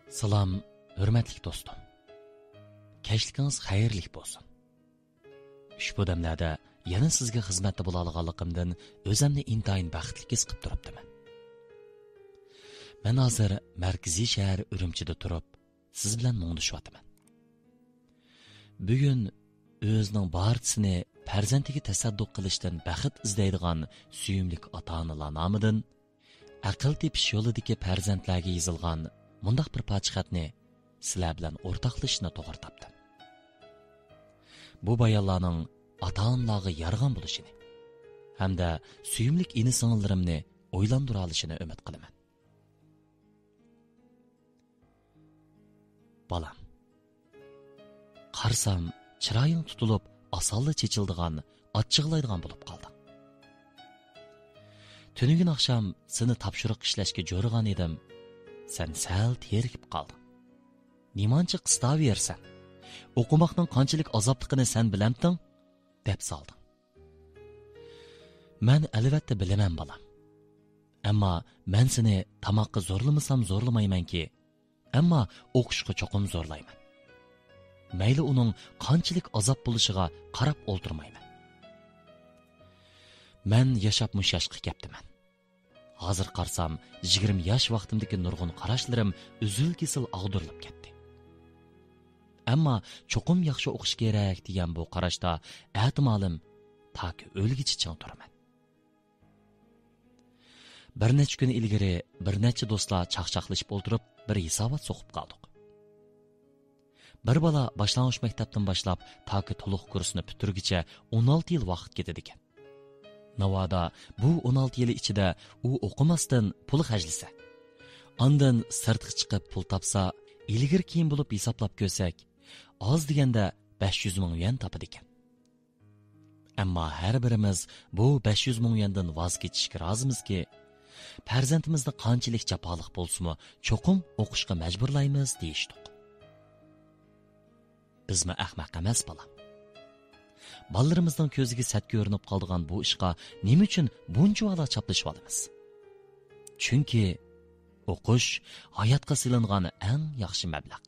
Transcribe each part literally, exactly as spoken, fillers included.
سالام، ھۆرمەتلىك دوستۇم. كەچلىكىڭىز خەيرلىك بولسۇن. ئۇشبۇ دەملەردە يەنە سىزگە خىزمەتتە بولالىغانلىقىمدىن ئۆزۈمنى ئىنتايىن بەختلىك ھېس قىلىپ تۇرۇپتىمەن. مەن ھازىر مەركىزىي شەھەر ئۈرۈمچىدە تۇرۇپ، سىز بىلەن مۇڭدىشىۋاتىمەن. بۈگۈن ئۆزىنىڭ بارچىسىنى پەرزەنتىگە تەسەددۇق قىلىشتىن بەخت ئىزدەيدىغان سۆيۈملۈك ئاتا-ئانىلار نامىدىن ئەقىل تېپىش يولىدىكى پەرزەنتلەرگە يېزىلغان مۇنداق بىر پارچە خەتنى سىلەر بىلەن ئورتاقلىشىشنى توغرا تاپتىم. بۇ بايانلارنىڭ ئاتا-ئانىلارغا يارىغان بولۇشىنى ھەمدە سۆيۈملۈك ئىنى-سىڭىللىرىمنى ئويلاندۇرالىشىنى ئۈمىد قىلىمەن. بالام، قارىسام، چىرايىڭ تۇتۇلۇپ، ئاسانلا چېچىلىدىغان، ئاچچىقلايدىغان بولۇپ قالدىڭ. تۈنۈگۈن ئاخشام سېنى تاپشۇرۇق ئىشلەشكە جورىغان ئىدىم، سەن سەل تېرىكىپ قالدىڭ. نېمانچە قىستاۋېرىسەن؟ ئوقۇماقنىڭ قانچىلىك ئازابلىقىنى سەن بىلەمتىڭ؟ دەپ سالدىڭ. مەن ئەلۋەتتە بىلىمەن، بالام. ئەمما مەن سېنى تاماققا زورلىمىسام زورلىمايمەنكى، ئەمما ئوقۇشقا چوقۇم زورلايمەن. مەيلى ئۇنىڭ قانچىلىك ئازاب بولۇشىغا قاراپ ئولتۇرمايمەن. مەن ياشاپ مۇشۇ ياشقا كەپتىمەن. ھازىر قارىسام، يىگىرمە ياش ۋاقتىمدىكى نۇرغۇن قاراشلىرىم ئۈزۈل-كېسىل ئاغدۇرۇلۇپ كەتتى. ئەمما چوقۇم ياخشى ئوقۇش كېرەك دېگەن بۇ قاراشتا ئەتىمالىم تاكى ئۆلگۈچە چىڭ تۇرىمەن. بىر نەچچە كۈن ئىلگىرى بىر نەچچە دوستلار چاقچاقلىشىپ ئولتۇرۇپ، بىر ھېسابات سوقۇپ قالدۇق. بىر بالا باشلانغۇچ مەكتەپتىن باشلاپ تاكى تولۇق كۇرسنى پۈتتۈرگۈچە ئون ئالتە يىل ۋاقىت كېتىدىكەن. ناۋادا بۇ ئون ئالتە يىل ئىچىدە ئۇ ئوقۇماستىن پۇل خەجلىسە، ئاندىن سىرتقا چىقىپ پۇل تاپسا، ئىلگىرى كېيىن بولۇپ ھېسابلاپ كۆرسەك، ئاز دېگەندە بەش يۈز مىڭ يۈەن تاپىدىكەن. ئەمما ھەر بىرىمىز بۇ بەش يۈز مىڭ يۈەندىن ۋاز كېچىشكە رازىمىزكى، پەرزەنتىمىزنى قانچىلىك جاپالىق بولسىمۇ چوقۇم ئوقۇشقا مەجبۇرلايمىز دېيىشتۇق. بىزمۇ ئەخمەق ئەمەس، بالام. بالىلىرىمىزنىڭ كۆزىگە سەت كۆرۈنۈپ قالىدىغان بۇ ئىشقا نېمە ئۈچۈن بۇنچىۋالا چاپلىشىۋالىمىز؟ چۈنكى ئوقۇش ھاياتقا سېلىنغان ئەڭ ياخشى مەبلەغ.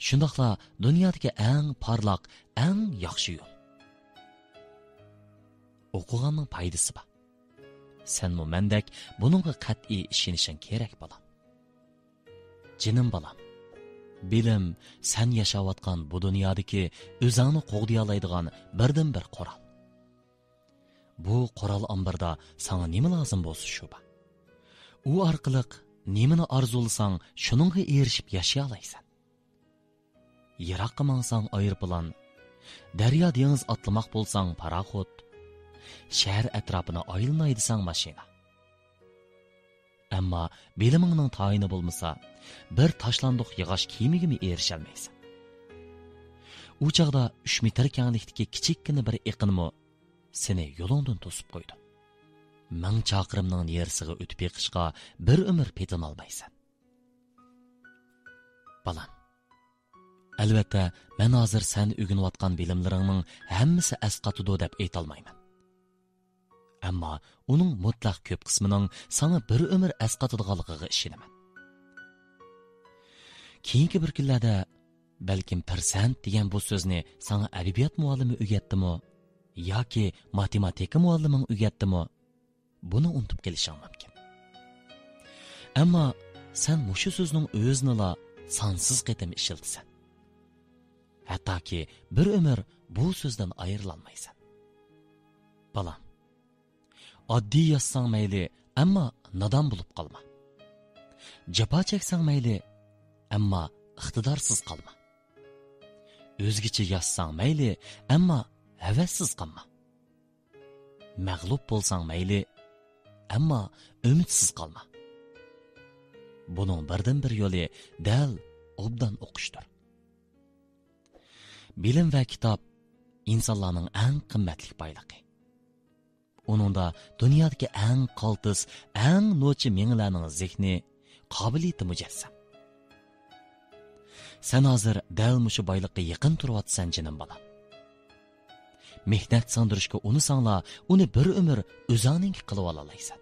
شۇنداقلا دۇنيادىكى ئەڭ پارلاق، ئەڭ ياخشى يول. ئوقۇغاننىڭ پايدىسى بار. سەنمۇ مەندەك بۇنىڭغا قەتئىي ئىشىنىشىڭ كېرەك، بالام. جېنىم بالام، بىلىم سەن ياشاۋاتقان بۇ دۇنيادىكى ئۆزۈڭنى قوغدىيالايدىغان بىردىنبىر قورال. بۇ قورال ئامبىرىدا ساڭا نېمە لازىم بولسا شۇ بار. ئۇ ئارقىلىق نېمىنى ئارزۇلىساڭ شۇنىڭغا ئېرىشىپ ياشىيالايسەن. يىراققا ماڭساڭ ئايروپىلان، دەريا دېڭىز ئاتلىماق بولساڭ پاراخوت، شەھەر ئەتراپىنى ئايلىناي دېسەڭ ماشىنا. ئەمما بىلىمىڭنىڭ تايىنى بولمىسا، بىر تاشلاندۇق ياغاچ كېمىگىمۇ ئېرىشەلمەيسەن. ئۇ چاغدا ئۈچ مېتىر كەڭلىكتىكى كىچىككىنە بىر ئېقىنمۇ سېنى يولۇڭدىن توسۇپ قويىدۇ. مىڭ چاقىرىمنىڭ نېرىسىغا ئۆتۈپ بېقىشقا بىر ئۆمۈر پېتىنالمايسەن. بالام، ئەلۋەتتە، مەن ھازىر سەن ئۆگىنىۋاتقان بىلىملىرىڭنىڭ ھەممىسى ئەسقاتىدۇ دەپ ئېيتالمايمەن. ئەمما ئۇنىڭ مۇتلەق كۆپ قىسمىنىڭ ساڭا بىر ئۆمۈر ئەسقاتىدىغانلىقىغا ئىشىنىمەن. كېيىنكى بىر كۈنلەردە بەلكىم پىرسەنت دېگەن بۇ سۆزنى ساڭا ئەدەبىيات مۇئەللىمى ئۆگەتتىمۇ ياكى ماتېماتىكا مۇئەللىمىڭ ئۆگەتتىمۇ، بۇنى ئۇنتۇپ قېلىشىڭ مۇمكىن. ئەمما سەن مۇشۇ سۆزنىڭ ئۆزىنىلا سانسىز قېتىم ئىشلىتىسەن. ھەتتاكى بىر ئۆمۈر بۇ سۆزدىن ئايرىلالمايسەن. بالام، ئاددىي ياشىساڭ مەيلى، ئەمما نادان بولۇپ قالما. جاپا چەكسەڭ مەيلى، ئەمما ئىقتىدارسىز قالما. ئۆزگىچە ياشىساڭ مەيلى، ئەمما ھەۋەسسىز قالما. مەغلۇپ بولساڭ مەيلى، ئەمما ئۈمىدسىز قالما. بۇنىڭ بىردىنبىر يولى دەل ئوبدان ئوقۇشتۇر. بىلىم ۋە كىتاب ئىنسانلارنىڭ ئەڭ قىممەتلىك بايلىقى. ئۇنىڭدا دۇنيادىكى ئەڭ قالتىس، ئەڭ نوچى مېڭىلەرنىڭ زېھنى، قابىلىيىتى مۇجەسسەم. سەن ھازىر دەل مۇشۇ بايلىققا يېقىن تۇرۇۋاتىسەن، جېنىم بالام. مېھنەت سىڭدۈرۈشكە ئۇنىساڭلا، ئۇنى بىر ئۆمۈر ئۆزۈڭنىڭكى قىلىۋالالايسەن.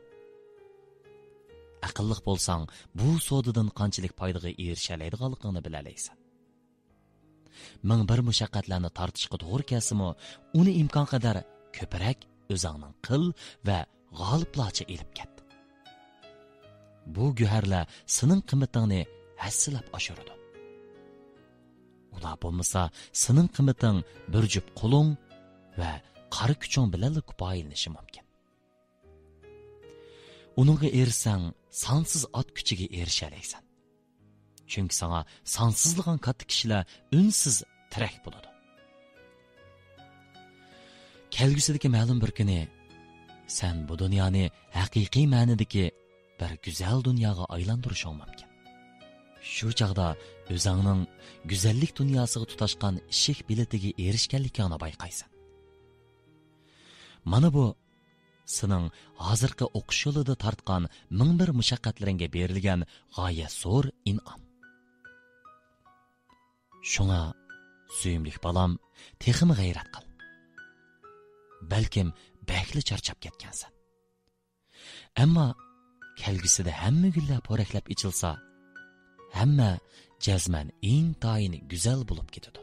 ئەقىللىق بولساڭ، بۇ سودىدىن قانچىلىك پايدىغا ئېرىشەلەيدىغانلىقىڭنى بىلەلەيسەن. مىڭ بىر مۇشەققەتلەرنى تارتىشقا توغرا كەلسىمۇ، ئۇنى ئىمكانقەدەر كۆپرەك ئۆزۈڭنىڭ قىل ۋە غالىبلارچە ئېلىپ كەت. بۇ گۆھەرلەر سېنىڭ قىممىتىڭنى ھەسسىلەپ ئاشۇرىدۇ. ئۇلار بولمىسا، سېنىڭ قىممىتىڭ بىر جۈپ قولۇڭ ۋە قارا كۈچۈڭ بىلەنلا كۇپايىلىنىشى مۇمكىن. ئۇنىڭغا ئېرىشسەڭ، سانسىز ئات كۈچىگە ئېرىشەلەيسەن. چۈنكى ساڭا سانسىزلىغان كاتتا كىشىلەر ئۈنسىز تىرەك بولىدۇ. كەلگۈسىدىكى مەلۇم بىر كۈنى سەن بۇ دۇنيانى ھەقىقىي مەنىدىكى بىر گۈزەل دۇنياغا ئايلاندۇرۇشۇڭ مۇمكىن. شۇ چاغدا ئۆزۈڭنىڭ گۈزەللىك دۇنياسىغا تۇتاشقان ئىشىك بېلىتىگە ئېرىشكەنلىكىڭنى بايقايسەن. مانا بۇ سېنىڭ ھازىرقى ئوقۇش يولىدا تارتقان مىڭ بىر مۇشەققەتلىرىڭگە بېرىلگەن غايەت زور ئىنئام. شۇڭا، سۆيۈملۈك بالام، تېخىمۇ غەيرەت قىل. بەلكىم بەكلا چارچاپ كەتكەنسەن. ئەمما كەلگۈسىدە ھەممە گۈللەر پورەكلەپ ئېچىلسا، ھەممە جەزمەن ئىنتايىن گۈزەل بولۇپ كېتىدۇ.